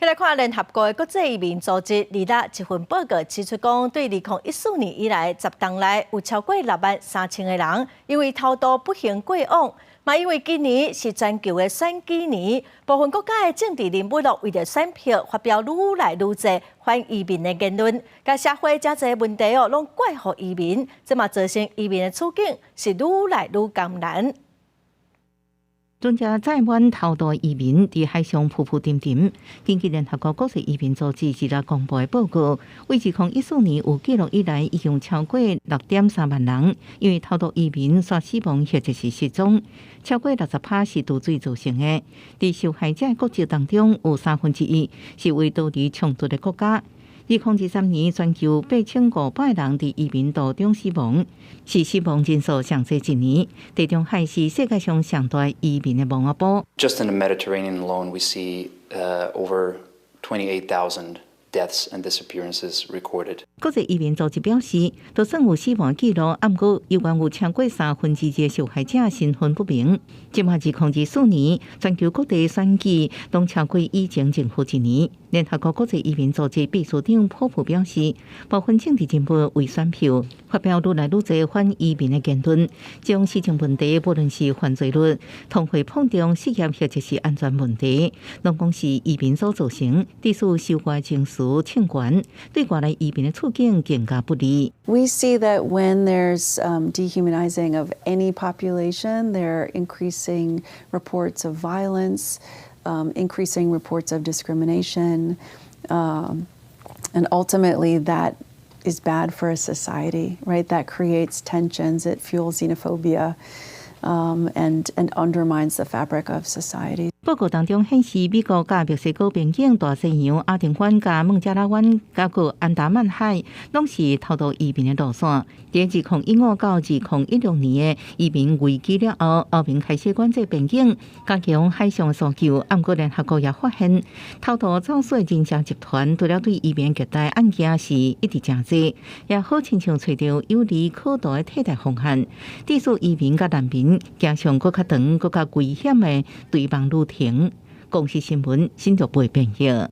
來看聯合國的國際移民組織，二日一份報告指出講，對2014年以來，10冬內有超過6萬3千个人因為偷渡不幸過往。嘛，因為今年是全球的選舉年，部分國家的政治人物囉為著選票發表愈來愈濟反移民的言論，共社會誠濟問題哦，攏怪予移民，這嘛造成移民的處境是愈來愈艱難。船隻載滿偷渡移民佇海上浮浮沉沉。根據聯合國國際移民組織二日公布的報告，為2014年有記錄以來，已經超過6.3萬人因為偷渡移民煞死亡或者是失蹤，超過60趴是墮水造成的。佇受害者國籍當中，有1/3是為逃離衝突的國家。2023年，全球8500人佇移民途中死亡，是死亡人數上濟一年。地中海是世界上上大移民的墓仔埔。 Just in the Mediterranean alone, we see over 28,000 deaths and disappearances recorded. 國際移民組織表示，就算有死亡記錄，毋過猶原有超過2/3的受害者身份不明。這馬2024年，全球各地選舉攏超過以前任何一年。聯合國國際移民組織秘書長普普表示，部分政治人物為選票發表愈來愈濟反移民的言論，將社會問題，無論是犯罪率、通貨膨脹、失業或者是安全問題，攏講是移民所造成，致使仇外情緒衝懸，對外來移民的處境更加不利。 We see that when there's dehumanizing of any population, there are increasing reports of violence, increasing reports of discrimination, and ultimately that is bad for a society, right? That creates tensions, it fuels xenophobia, and undermines the fabric of society. 報告當中顯示，美國佮墨西哥邊境、大西洋、亞丁灣佮孟加拉灣、佮閣安達曼海，攏是偷渡移民的路線。佇2015到2016年的移民危機了後，歐盟開始管制邊境，加強海上搜救。毋過聯合國也發現，偷渡走私人蛇集團除了對移民虐待案件是一直誠濟，也好親像揣著有利可圖的替代方案，致使移民佮難民行上閣較長、閣較危險的追夢旅程。公視新聞新竹報編譯。